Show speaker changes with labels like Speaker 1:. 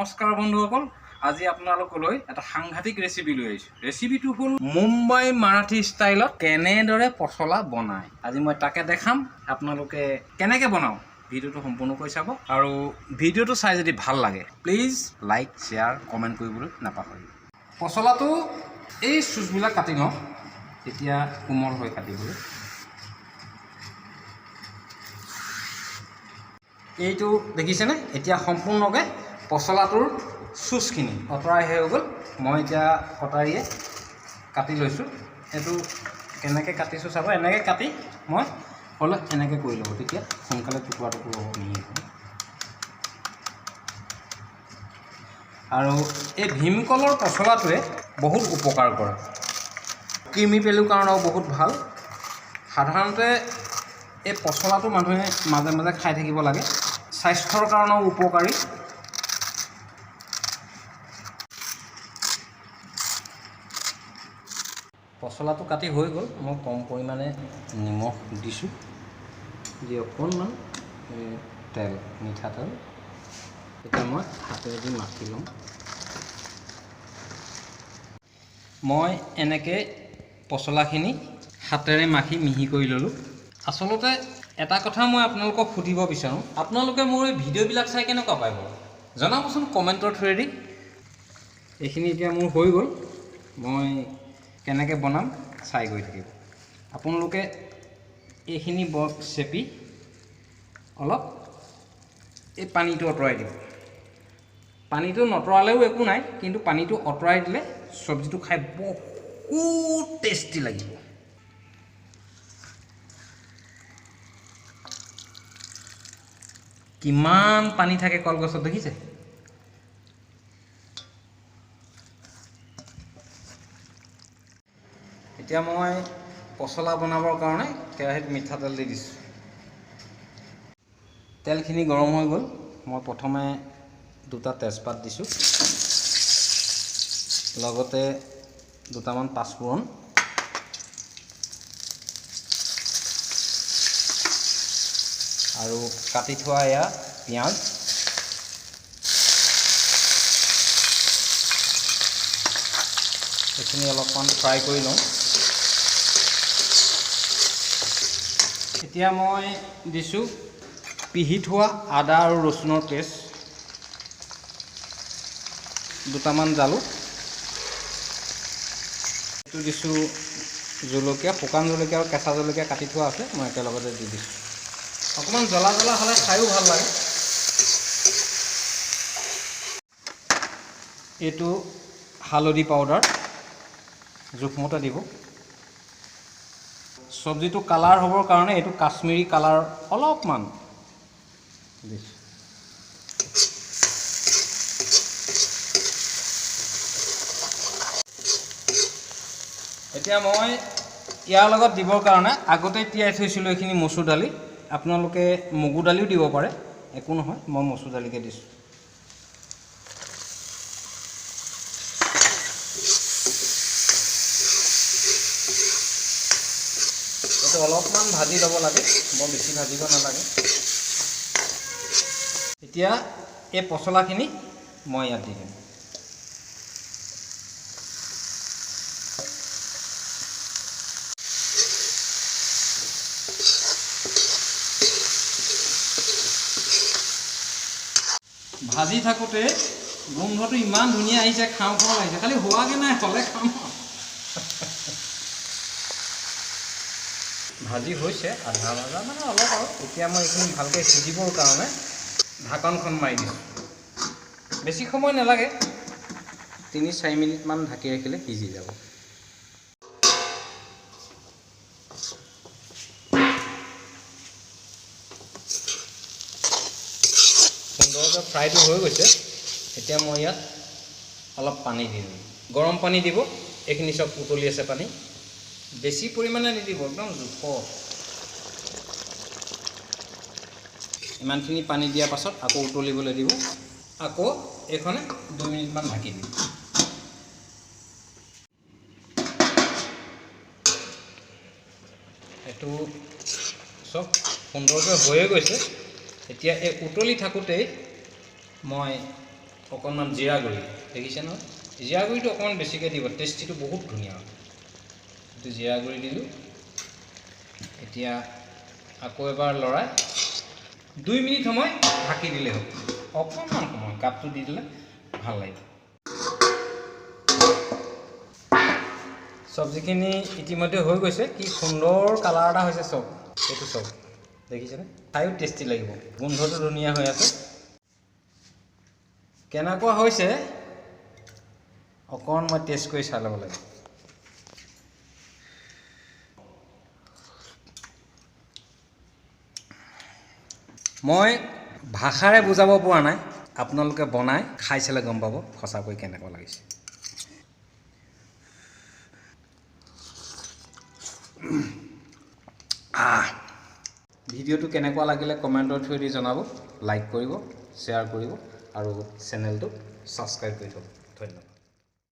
Speaker 1: নমস্কাৰ বন্ধুসকল, আজি আপোনালোকলৈ এটা সাংঘাতিক ৰেচিপি লৈ আহিছোঁ। ৰেচিপিটো হ'ল মুম্বাই মাৰাঠী ষ্টাইলত কেনেদৰে পচলা বনায়, আজি মই তাকে দেখাম। আপোনালোকে কেনেকৈ বনাওঁ ভিডিঅ'টো সম্পূৰ্ণকৈ চাব আৰু ভিডিঅ'টো চাই যদি ভাল লাগে প্লিজ লাইক, শ্বেয়াৰ, কমেণ্ট কৰিবলৈ নাপাহৰিব। পচলাটো এই চুচবিলাক কাটি লওঁ, তেতিয়া কোমল হৈ কাটিবলৈ। এইটো দেখিছেনে? এতিয়া সম্পূৰ্ণকৈ পচলাটোৰ চুচখিনি আঁতৰাই হৈ গ'ল। মই এতিয়া কটাৰীয়ে কাটি লৈছোঁ। এইটো কেনেকৈ কাটিছোঁ চাব, এনেকৈ কাটি মই হ'লে এনেকৈ কৰি ল'ব, তেতিয়া সোনকালে টুকুৰা টুকুৰ হ'ব, মিহি হ'ব। আৰু এই ভীমকলৰ পচলাটোৱে বহুত উপকাৰ কৰে, কৃমি পেলুৰ কাৰণেও বহুত ভাল। সাধাৰণতে এই পচলাটো মানুহে মাজে মাজে খাই থাকিব লাগে, স্বাস্থ্যৰ কাৰণেও উপকাৰী। পচলাটো কাটি হৈ গ'ল। মই কম পৰিমাণে নিমখ দিছোঁ, দি অকণমান তেল, মিঠাতেল। এতিয়া মই হাতেৰে দি মাখি ল'ম। মই এনেকৈ পচলাখিনি হাতেৰে মাখি মিহি কৰি ল'লোঁ। আচলতে এটা কথা মই আপোনালোকক সুধিব বিচাৰোঁ, আপোনালোকে মোৰ এই ভিডিঅ'বিলাক চাই কেনেকুৱা পায় বাৰু জনাবচোন কমেণ্টৰ থ্ৰুৱেদি। এইখিনি এতিয়া মোৰ হৈ গ'ল, মই কেনেকৈ বনাম চাই গৈ থাকিব। আপোনালোকে এইখিনি চেপি অলপ এই পানীটো আঁতৰাই দিব। পানীটো নতৰালেও একো নাই, কিন্তু পানীটো আঁতৰাই দিলে চব্জিটো খাই বহুত টেষ্টি লাগিব। কিমান পানী থাকে কলগছত দেখিছে? এতিয়া মই পচলা বনাবৰ কাৰণে কেৰাহীত মিঠাতেল দি দিছোঁ। তেলখিনি গৰম হৈ গ'ল। মই প্ৰথমে দুটা তেজপাত দিছোঁ, লগতে দুটামান পাঁচফোৰণ, আৰু কাটি থোৱা এয়া পিঁয়াজ। এইখিনি অলপমান ফ্ৰাই কৰি লওঁ। এতিয়া মই দিছোঁ পিহি থোৱা আদা আৰু ৰচুনৰ পেষ্ট, দুটামান জালুক, এইটো দিছোঁ জলকীয়া, শুকান জলকীয়া আৰু কেঁচা জলকীয়া কাটি থোৱা আছে, মই একেলগতে দি দিছোঁ। অকণমান জ্বলা জ্বলা হ'লে খায়ো ভাল লাগে। এইটো হালধি পাউডাৰ জোখমতে দিব। চব্জিটো কালাৰ হ'বৰ কাৰণে এইটো কাশ্মীৰী কালাৰ অলপমান দিছোঁ। এতিয়া মই ইয়াৰ লগত দিবৰ কাৰণে আগতে তিয়াই থৈছিলোঁ এইখিনি মচুৰ দালি। আপোনালোকে মগু দালিও দিব পাৰে, একো নহয়, মই মচুৰ দালিকে দিছোঁ। এইটো অলপমান ভাজি ল'ব লাগে, বৰ বেছি ভাজিব নালাগে। এতিয়া এই পচলাখিনি মই ইয়াত দি দিম। ভাজি থাকোঁতে গোন্ধটো ইমান ধুনীয়া আহিছে, খাওঁ খাওঁ লাগিছে, খালি হোৱাগৈ নাই, হ'লে খাম। ভাজি হৈছে আধা ভাজা, মানে অলপ আৰু। এতিয়া মই এইখিনি ভালকৈ সিজিবৰ কাৰণে ঢাকনখন মাৰি দিছোঁ। বেছি সময় নালাগে, 3-4 মিনিটমান ঢাকি ৰাখিলে সিজি যাব। সুন্দৰকৈ ফ্ৰাইটো হৈ গৈছে। এতিয়া মই ইয়াত অলপ পানী দি দিম। গৰম পানী দিব, এইখিনি চব উতলি আছে পানী, বেছি পৰিমাণে নিদিব, একদম জোখত। ইমানখিনি পানী দিয়াৰ পাছত আকৌ উতলিবলৈ দিব। আকৌ এইখনে 2 মিনিটমান ঢাকি দিব। এইটো চব সুন্দৰকৈ হৈয়ে গৈছে। এতিয়া এই উতলি থাকোঁতেই মই অকণমান জিৰা গুড়ি, দেখিছে নহয়, জিৰা গুড়িটো অকণমান বেছিকৈ দিব, টেষ্টিটো বহুত ধুনীয়া হয়। এইটো জিৰা গুড়ি দিলোঁ। এতিয়া আকৌ এবাৰ লৰাই 2 মিনিট সময় ঢাকি দিলেই হ'ব। অকণমান সময় গাপটো দি দিলে ভাল লাগিব। চব্জিখিনি ইতিমধ্যে হৈ গৈছে, কি সুন্দৰ কালাৰ এটা হৈছে চব। এইটো চব দেখিছেনে, খায়ো টেষ্টি লাগিব, গোন্ধটো ধুনীয়া হৈ আছে। কেনেকুৱা হৈছে অকণ মই টেষ্ট কৰি চাই ল'ব লাগিব। মই ভাষাৰে বুজাব পৰা নাই, আপোনালোকে বনাই খাই চালে গম পাব সঁচাকৈ কেনেকুৱা লাগিছে। ভিডিঅ'টো কেনেকুৱা লাগিলে কমেণ্টৰ থ্ৰুৱেদি জনাব, লাইক কৰিব, শ্বেয়াৰ কৰিব আৰু চেনেলটো ছাবস্ক্ৰাইব কৰি থ'ব। ধন্যবাদ।